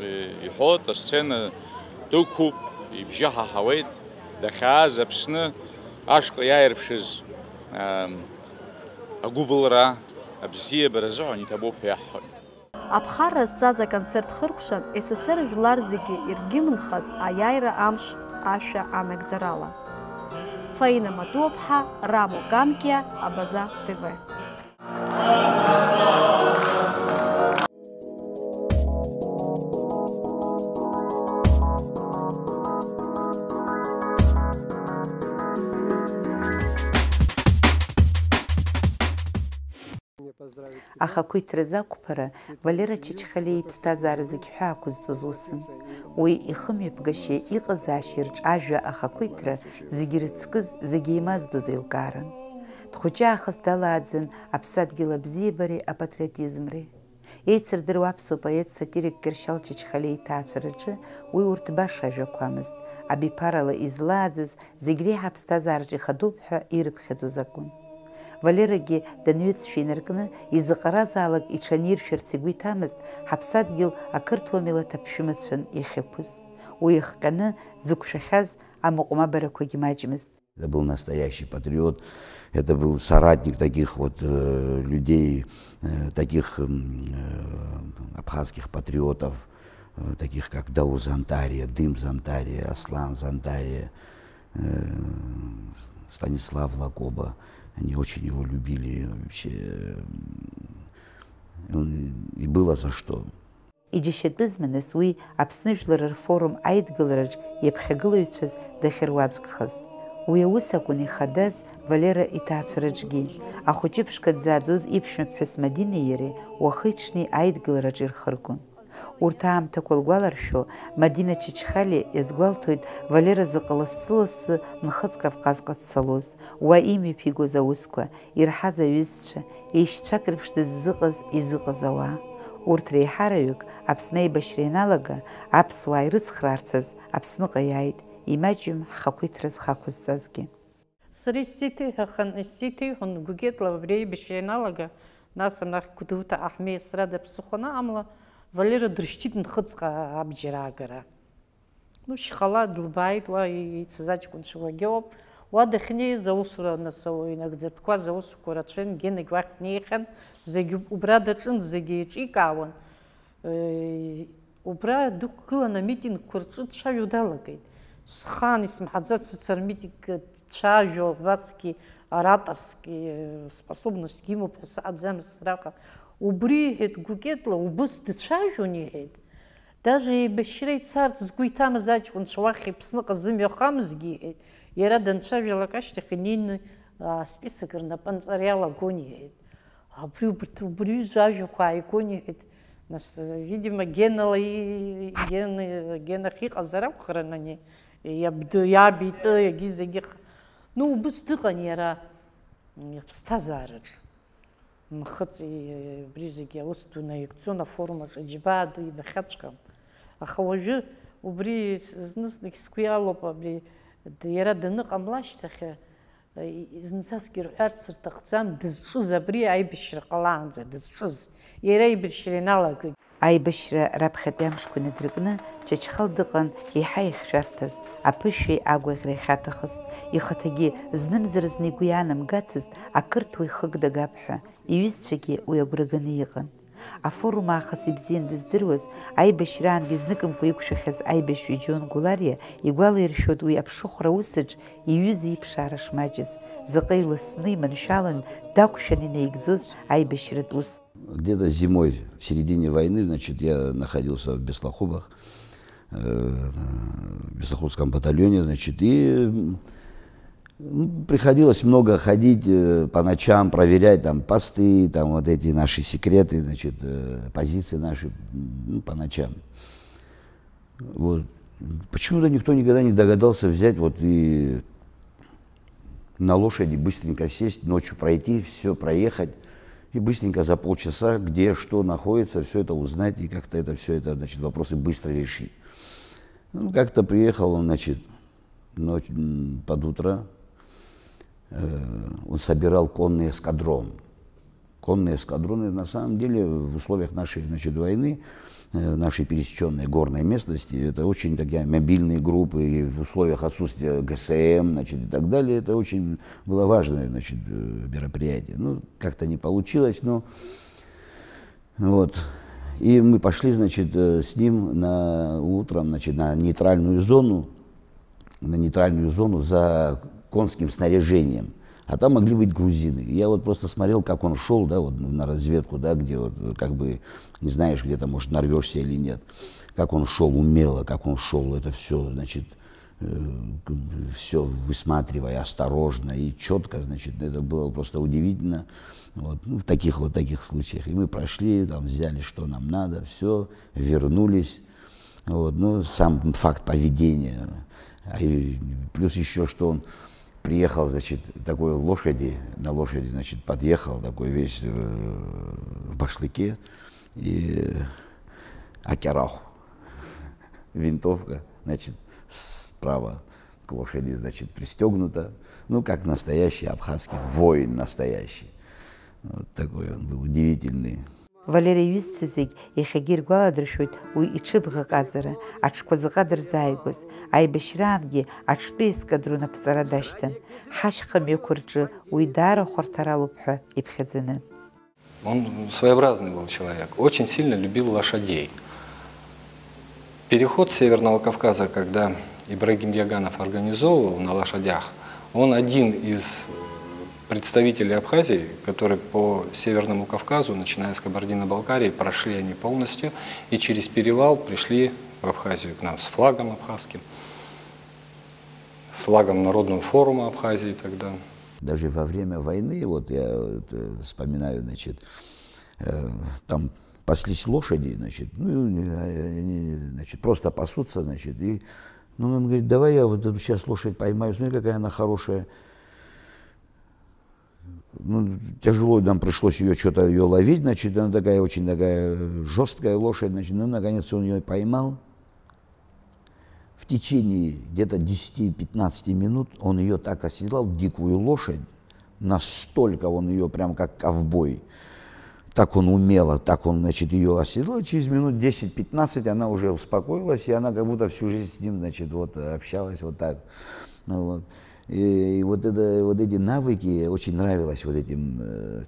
Э, иҳәоит, асцена дықәуп, ибжьы ҳаҳауеит, дахьааз Аԥсны ашҟа иааирԥшыз, ам, агәыбылра, абзиабара азыҳәан иҭабуп ҳәа иаҳҳәоит. Аԥхарра зҵаз аконцерт хыркәшан С С С Р жәлар зегьы иргьымнхаз аиааира амш ашәа анагӡарала. Фаина Матуаԥҳа, Рамо Камкиа, Абаза Т В. Ахақәиҭтәразы ақәԥара Валера Чачхалиа иԥсҭазаара зегь ҳәаа ақәызҵоз усын. Уи ихымҩаԥгашьа, иҟазаашьа ирҿажәа ахақәиҭтәра зегь ирыцкыз, зегь еимаздоз еилкаарын. Дхәыҷы аахыс далааӡан аԥсадгьыл абзиабареи апатриотизмреи. Еицырдыруа аԥсуа поет-сатирик Кьыршьал Чачхалиа иҭаацәараҿы уи урҭ баша ажәақәамызт, абиԥарала излааӡаз зегь реиҳа аԥсҭазаараҿы ихадоуп ҳәа ирыԥхьаӡоз акәын. Валерагьы данҩыҵшәа инаркны, изаҟаразаалак иҽаниршәарц игәы иҭамызт, ҳаԥсадгьыл ақырҭуа милаҭ аԥшәымацәан иахьықәыз. Уи ихҟьаны дзықәшәахьаз амыҟәмабарақәагьы маҷмызт. Это был настоящий патриот, это был соратник таких вот, э, людей, э, таких, м, э, абхазских патриотов, э, таких как Даур Зантария, Дым Зантария, Аслан Зантария, э, Станислав Лакоба. Они очень его любили, вообще, м, он, и было за что. Иџьашьатәызма нас уи Аԥсны Жәлар рфорум аидгылараҿ иаԥхьагылаҩцәаз дахьыруаӡәкхаз? Уи аус акәын ихадаз Валера иҭаацәараҿгьы. Ахәыҷы ԥшқа дзааӡоз иԥшәмаԥҳәыс Мадинеи иареи уахи-ҽни аидгылараҿ ирхыргон. Урҭ аамҭақәа лгәаларшәо, Мадина Чачхалиа иазгәалҭоит Валера заҟа лассы-лассы Нхыҵ Кавказҟа дцалоз, уа имҩаԥигоз аусқәа, ирҳаз аҩызцәа, еишьцәак реиԥш дыззыҟаз, изыҟаз ауаа. Урҭ реиҳараҩык Аԥсны аибашьра ианалага, аԥсуаа ирыцхраарцаз Аԥсныҟа иааит, имаҷҩым ҳхақәиҭра зхақәызҵазгьы. Сара исзеиҭеиҳәахьан, исзеиҭеиҳәон Гәыкетла абри аибашьра ианалага, нас анахь Гәдоуҭа Аҳмеи сара даԥсыхәаны, амла Валера дрышьҭит Нхыҵҟа абџьар аагара. Ну, шьхала длыбааит, уа ицыз аҷкәынцәа уагьоуп. Уа дахьнеиз аусура, нас, инагӡатәқәаз аусқәа рацәан, Генагь уахь днеихьан, зегь убра даҿын, зегь еиҿикаауан. Э, убра дықәгылан амитингқәа рҿы дцәажәо далагеит. Схаан исмаҳаӡац сыцырмитинг дцәажәо, убасгьы ораторски способностьгьы имоуп ҳәа саҳаӡамызт сара аҟара. Убри иҳәеит Гәыкетла, убыс дцәажәон иҳәеит. Даже еибашьра ицарц згәы иҭамыз аҷкәынцәа уахь Аԥсныҟа зымҩа хамызгьы иҳәеит. Иара данцәажәалак ашьҭахь инеины, а, список рнапы анҵара иалагон иҳәеит. Абри убырҭ, убри ҩыза ажәақәа ааигон иҳәеит. Нас, видимо, Генала и-, Гена, Генахь иҟазар акәхарын ани, иабду, иаб итәы, егьи зегьы х-, ну, убыс дыҟан иара, м, иԥсҭазаараҿ. Нхыҵ, и-, убри зегьы аус ду наигӡон, афорум аҿы џьабаа ду ибахьаҵәҟьан. Аха уажәы убри с-, зны-знык сгәы иалоуп, абри д-, иара даныҟамла ашьҭахь, Зынӡаскгьы рҳәарц рҭахӡам, дызҿыз абри аибашьра ҟалаанӡа дызҿыз, иара аибашьра иналагеит. Аибашьра раԥхьатәи амшқәа инадыркны, Чачхал дыҟан еиҳа ихьшәарҭаз, аԥышәеи агәаӷьреи ахьаҭахыз. Ихаҭагьы знымзар-зны игәы иаанамгацызт, ақырҭуа ихыгдагап ҳәа, иҩызцәагьы уи агәра ганы иҟан. Афорум аахыс ибзиан дыздыруаз, аибашьраангьы зныкымкәа иқәшәахьаз аибашьҩы Џьон Гәлариа игәалаиршәоит уи аԥшыхәра аусаҿ иҩыза иԥшаара шмаҷыз, заҟа иласны, иманшәалан, дақәшәан инаигӡоз аибашьратә ус. Где-то зимой, в середине войны, значит, я находился в Беслахубах, э, в Беслахубском батальоне, значит, и, м, Ну, приходилось много ходить, э, по ночам, проверять там посты, там вот эти наши секреты, значит, э, позиции наши, м, ну, по ночам. Вот. Почему-то никто никогда не догадался взять вот и на лошади быстренько сесть, ночью пройти, всё проехать, и быстренько за полчаса, где что находится, всё это узнать и как-то это, всё это, значит, вопросы быстро решить. Ну, как-то приехал он, значит, ночь, м, под утро, э, он собирал конный эскадрон. Конные эскадроны, на самом деле, в условиях нашей, значит, войны, э, нашей пересечённой горной местности, это очень такие мобильные группы, и в условиях отсутствия Г С М, значит, и так далее, это очень было важное, значит, э, мероприятие. Ну, как-то не получилось, но Вот. И мы пошли, значит, э, с ним на, утром, значит, на нейтральную зону, на нейтральную зону за конским снаряжением. А там могли быть грузины. Я вот просто смотрел, как он шёл, да, вот на разведку, да, где вот, э, как бы не знаешь, где-то, может, нарвёшься или нет. Как он шёл умело, как он шёл, это всё, значит, э, всё высматривая осторожно и чётко, значит, это было просто удивительно. Вот, ну, в таких вот, таких случаях. И мы прошли, там, взяли, что нам надо, всё, вернулись. Вот, ну, сам факт поведения. А и плюс ещё, что он приехал, значит, такой лошади, на лошади, значит, подъехал, такой весь, э, в башлыке. И акерах. Винтовка, значит, справа к лошади, значит, пристёгнута. Ну, как настоящий абхазский воин настоящий. Вот такой он был удивительный. Валери иҩызцәа зегь иахьагьы иргәаладыршәоит уи иҽыбӷаҟазара, аҽқәа заҟа дырзааигәаз. Аибашьраангьы аҽтәи ескадрон аԥҵара дашьҭан. Ҳашьха мҩақәа рҿы уи даара хәарҭаралоуп ҳәа иԥхьаӡаны. Он своеобразный был человек, очень сильно любил лошадей. Переход Северного Кавказа, когда Ибрагим Яганов организовывал на лошадях, он один из представителей Абхазии, которые по Северному Кавказу, начиная с Кабардино-Балкарии, прошли они полностью и через перевал пришли в Абхазию к нам с флагом абхазским, с флагом Народного форума Абхазии тогда. Даже во время войны, вот я это вспоминаю, значит, э, там паслись лошади, значит, ну, они, значит, просто пасутся, значит, и, ну, он говорит: «Давай я вот эту сейчас лошадь поймаю, смотри, какая она хорошая». Ну, тяжело нам пришлось ее что-то ее ловить, значит, она такая очень такая жесткая лошадь, значит, ну, наконец он ее поймал. В течение где-то десяти-пятнадцати минут он ее так оседлал, дикую лошадь, настолько он ее прям как ковбой, так он умело, так он, значит, ее оседлал, через минут десять-пятнадцать она уже успокоилась, и она как будто всю жизнь с ним, значит, вот общалась вот так. Ну вот. И, и вот, это, вот эти навыки, очень нравилось вот этим э,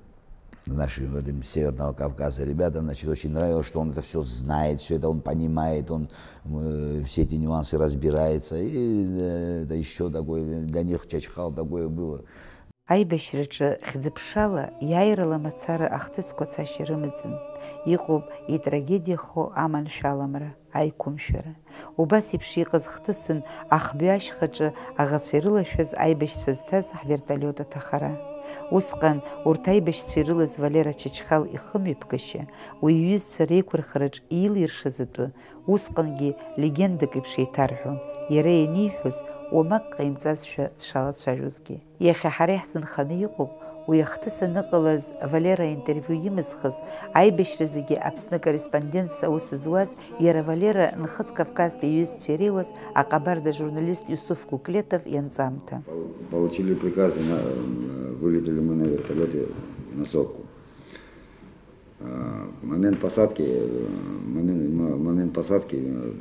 нашим, вот этим Северного Кавказа ребятам, значит, очень нравилось, что он это все знает, все это он понимает, он э, все эти нюансы разбирается, и э, это еще такое, для них Чачхал такое было. Аибашьраҿы хьӡыԥшала иааирала мацара ахҭысқәа цашьа рымаӡам. Иҟоуп итрагедиахо аманшәаламра, аиқәымшәара. Убас еиԥш иҟаз хҭысын ахбҩы ашьхаҿы аӷацәа ирылашәаз аибашьцәа зҭаз ҳверталиот аҭахара. Усҟан урҭ аибашьцәа ирылаз Валера Чачхал ихымҩаԥгашьа, уи иҩызцәа реиқәырхараҿ иилиршаз атәы, усҟангьы легендак еиԥш еиҭарҳәон, иара ианиҳәоз уамак ҟаимҵазшәа дшалацәажәозгьы. Иахьа ҳара иаҳзынханы иҟоуп уи ахҭыс аныҟалаз Валера аинтервиу имызхыз, аибашьра зегьы Аԥсны акорреспондентс аус зуаз, иара Валера Нхыҵ Кавказтәи иҩызцәа иреиуаз аҟабарда журналист Иусуф Куклетов ианҵамҭа. Получили приказы, на, э, вылетели мы на вертолете на сопку. Э, Момент посадки, э, момент, мо- момент посадки, э,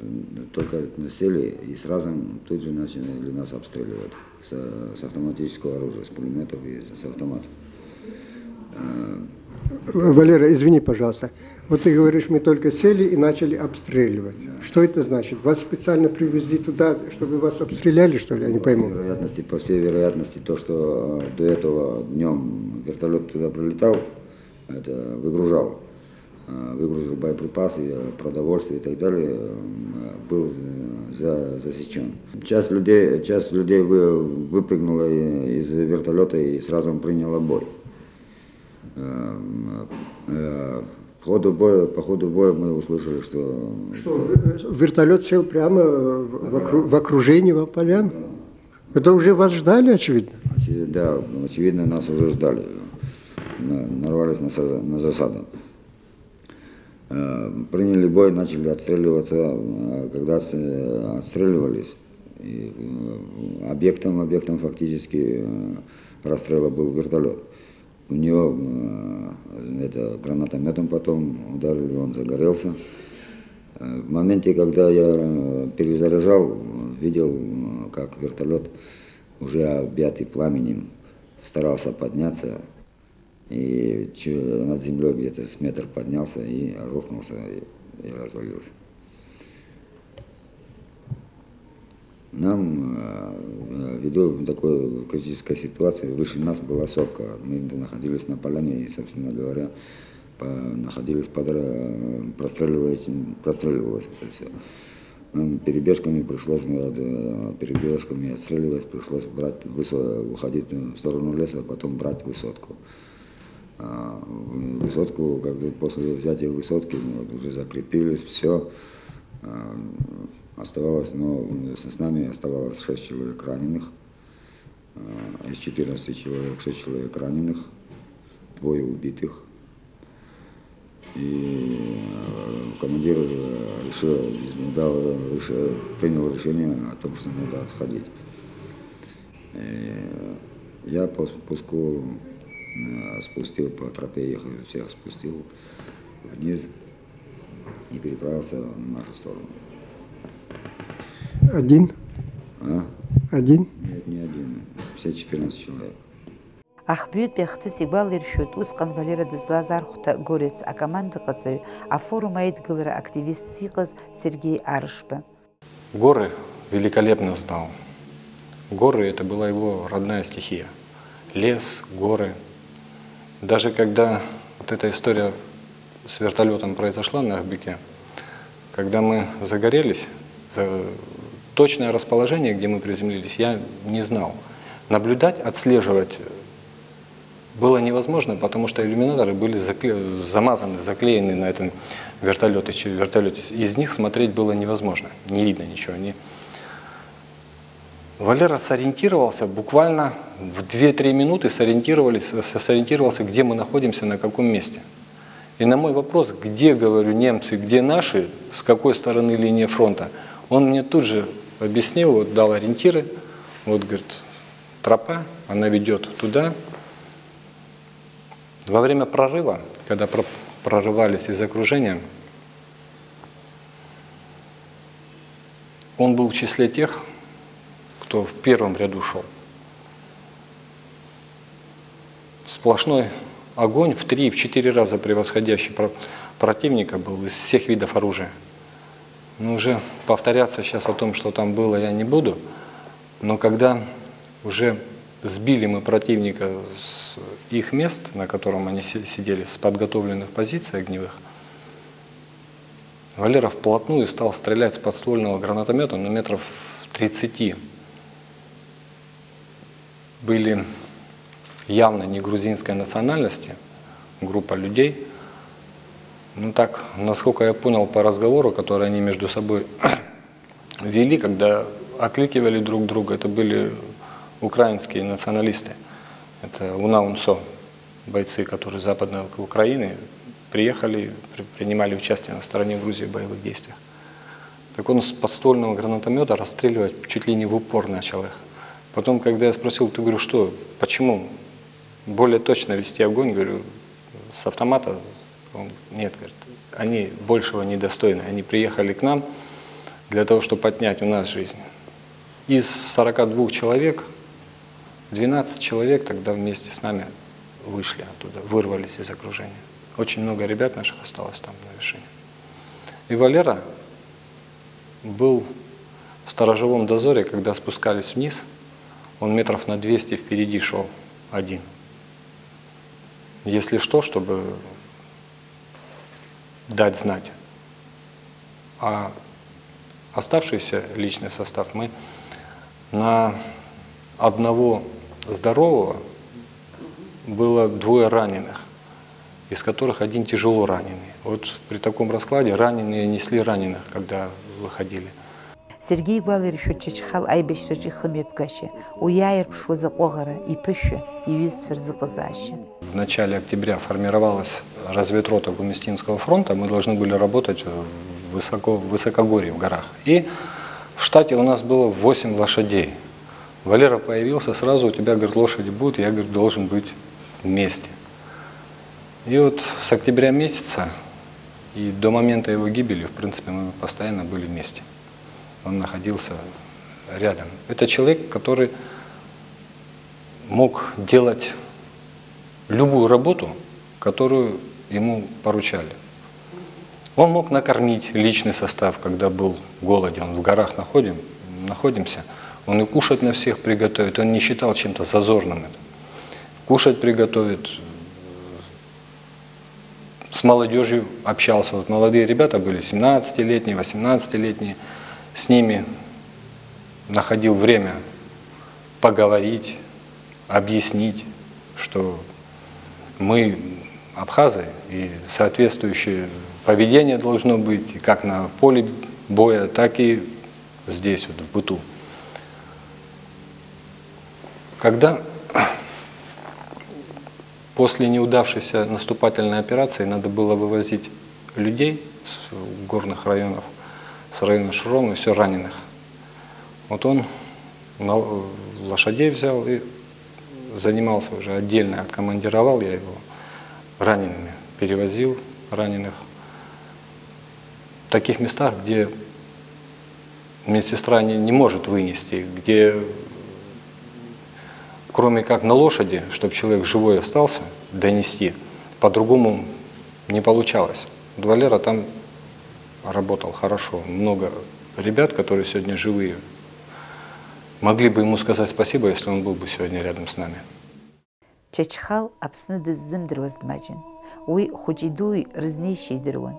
только сели и сразу тут же начали нас обстреливать с, с автоматического оружия, с пулеметов и с автоматов. Э, Валера, извини, пожалуйста. Вот ты говоришь, мы только сели и начали обстреливать. Что это значит? Вас специально привезли туда, чтобы вас обстреляли, что ли? Я не пойму. Вероятности, по всей вероятности, то, что э, до этого днем вертолет туда прилетал, это выгружал, э, выгрузил боеприпасы, э, продовольствие и так далее, э, был за- засечен. Часть людей, часть людей вы- выпрыгнула из вертолета и сразу приняла бой. Э, э, По ходу боя, по ходу боя мы услышали, что... Что, в- вертолет сел прямо в, в окру- в окружении в Аполян? Это уже вас ждали, очевидно? Очевидно, да, очевидно, нас уже ждали. На- Нарвались на, са- на засаду. Э, Приняли бой, начали отстреливаться. Э, Когда отстре- отстреливались, и, э, объектом, объектом фактически э, расстрела был вертолет. В него э, это, гранатометом потом ударили, он загорелся. Э, В моменте, когда я э, перезаряжал, видел, э, как вертолет, уже объятый пламенем, старался подняться. И чё- над землей где-то с метр поднялся и рухнулся и, и развалился. Нам, э, ввиду такой критической ситуации, выше нас была сопка. Мы находились на поляне и, собственно говоря, по- находились под, э, простреливалось, простреливалось это все. Нам перебежками пришлось, э, перебежками отстреливаясь, пришлось брать, высо- уходить в сторону леса, а потом брать высотку. А, Высотку, когда после взятия высотки, мы вот уже закрепились, все. Оставалось, но с нами оставалось шесть человек раненых. А, Из четырнадцати человек шесть человек раненых, двое убитых. И э, командир э, решил, дал, э, реш- принял решение о том, что надо отходить. Э, Я по спуску э, спустил по тропе, их всех спустил вниз и переправился на нашу сторону. Один? А? Один? Нет, не один. Все четырнадцать человек. Ахбҩытәи ахҭыс игәалаиршәоит усҟан Валера дызлаз архәҭа Горец акомандаҟаҵаҩ афорум аидгылара активистс иҟаз Сергеи Арышба. Горы великолепно знал. Горы — это была его родная стихия. Лес, горы. Даже когда вот эта история с вертолетом произошла на Ахбюке, когда мы загорелись, за- точное расположение, где мы приземлились, я не знал. Наблюдать, отслеживать было невозможно, потому что иллюминаторы были закле- замазаны, заклеены на этом вертолете. Вертолете. Из них смотреть было невозможно. Не видно ничего. Не... Валера сориентировался буквально в две-три минуты, сориентировались, сориентировался, где мы находимся, на каком месте. И на мой вопрос, где, говорю, немцы, где наши, с какой стороны линии фронта, он мне тут же объяснил, вот дал ориентиры, вот, говорит, тропа, она ведет туда. Во время прорыва, когда про- прорывались из окружения, он был в числе тех, кто в первом ряду шел. Сплошной огонь, в три-четыре раза превосходящий про- противника был из всех видов оружия. Но уже повторяться сейчас о том, что там было, я не буду. Но когда уже сбили мы противника с их мест, на котором они си- сидели, с подготовленных позиций огневых, Валера вплотную стал стрелять с подствольного гранатомета на метров тридцати. Были явно не грузинской национальности, группа людей. Ну так, насколько я понял по разговору, который они между собой вели, когда окликивали друг друга, это были украинские националисты. Это унаунсо, бойцы, которые с Западной Украины приехали, при- принимали участие на стороне Грузии в боевых действиях. Так он с подствольного гранатомета расстреливать чуть ли не в упор начал их. Потом, когда я спросил, ты, говорю, что, почему более точно вести огонь, говорю, с автомата? Он, нет, говорит, они большего недостойны. Они приехали к нам для того, чтобы отнять у нас жизнь. Из сорока двух человек двенадцать человек тогда вместе с нами вышли оттуда, вырвались из окружения. Очень много ребят наших осталось там на вершине. И Валера был в сторожевом дозоре, когда спускались вниз, он метров на двести впереди шел один. Если что, чтобы дать знать. А оставшийся личный состав, мы на одного здорового было двое раненых, из которых один тяжело раненый. Вот при таком раскладе раненые несли раненых, когда выходили. Сергеи игәалаиршәоит Чачхал аибашьраҿы ихымҩаԥгашьа, уи иааирԥшуаз аҟәыӷара, иԥышәа, иҩызцәа рзыҟазаашьа. В начале октября формировалась разведрота Гумистинского фронта. Мы должны были работать в высоко, в высокогорье, в горах. И в штате у нас было восемь лошадей. Валера появился сразу, у тебя, говорит, лошади будут, я, говорит, должен быть вместе. И вот с октября месяца и до момента его гибели, в принципе, мы постоянно были вместе. Он находился рядом. Это человек, который мог делать любую работу, которую ему поручали. Он мог накормить личный состав, когда был голоден. В горах находим, находимся. Он и кушать на всех приготовит. Он не считал чем-то зазорным это. Кушать приготовит, с молодежью общался. Вот молодые ребята были, семнадцатилетние, восемнадцатилетние. С ними находил время поговорить, объяснить, что мы абхазы, и соответствующее поведение должно быть и как на поле боя, так и здесь, вот в быту. Когда после неудавшейся наступательной операции надо было вывозить людей с горных районов, с района Широм, и все раненых. Вот он на лошадей взял и занимался уже отдельно, откомандировал я его ранеными, перевозил раненых. В таких местах, где медсестра не, не может вынести, где кроме как на лошади, чтобы человек живой остался, донести, по-другому не получалось. Валера там работал хорошо. Много ребят, которые сегодня живые, могли бы ему сказать спасибо, если он был бы сегодня рядом с нами. Чачхал Аԥсны дыззымдыруаз дмаҷын. Уи хәыҷи-дуи рызнеишьа идыруан.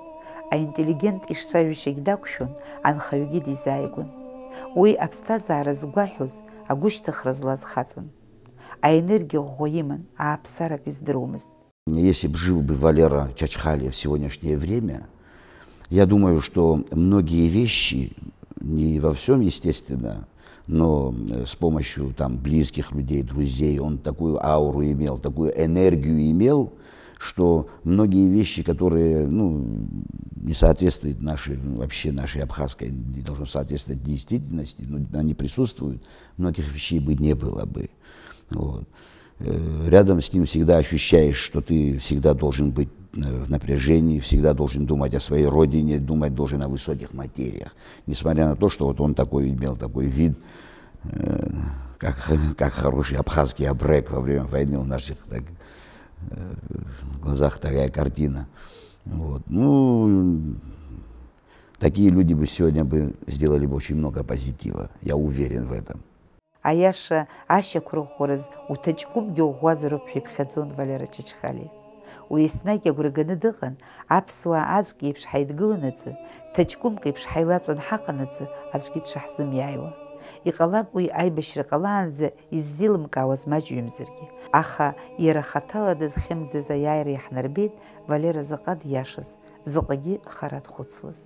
Аинтеллигент ишцәажәашьагь дақәшәон, анхаҩгьы дизааигәан. Уи аԥсҭазаара згәаҳәоз, агәышьҭыхра злаз хаҵан. Аенергиа ӷәӷәа иман, ааԥсарак издыруамызт. Если бы жил бы Валера Чачхалия в сегодняшнее время, я думаю, что многие вещи, не во всем, естественно, Но э, с помощью там близких людей, друзей, он такую ауру имел, такую энергию имел, что многие вещи, которые ну, не соответствуют нашей, ну, вообще нашей абхазской, не должно соответствовать действительности, ну, они присутствуют, многих вещей бы не было бы. Вот. Э, Рядом с ним всегда ощущаешь, что ты всегда должен быть э, в напряжении, всегда должен думать о своей родине, думать должен о высоких материях. Несмотря на то, что вот он такой имел такой вид, э, как, как хороший абхазский абрек во время войны у наших так, э, в глазах такая картина. Вот. Ну, такие люди бы сегодня бы сделали бы очень много позитива, я уверен в этом. Аиаша ашьақәырӷәӷәараз уҭаҷкәымгьы уӷәӷәазароуп ҳәа иԥхьаӡон Валера Чачхалиа. Уи еснагь агәра ганы дыҟан, аԥсуаа аӡәк иеиԥш ҳаидгыланаҵы, ҭаҷкәымк еиԥш ҳаилаҵәан ҳаҟанаҵы аӡәгьы дшаҳзымиааиуа. Иҟалап уи аибашьра ҟалаанӡа иззеилымкаауаз маҷҩымзаргьы, аха иара хаҭала дызхьымӡаз аиааира иаҳнарбеит Валера заҟа диашаз, заҟагьы хара дхәыцуаз.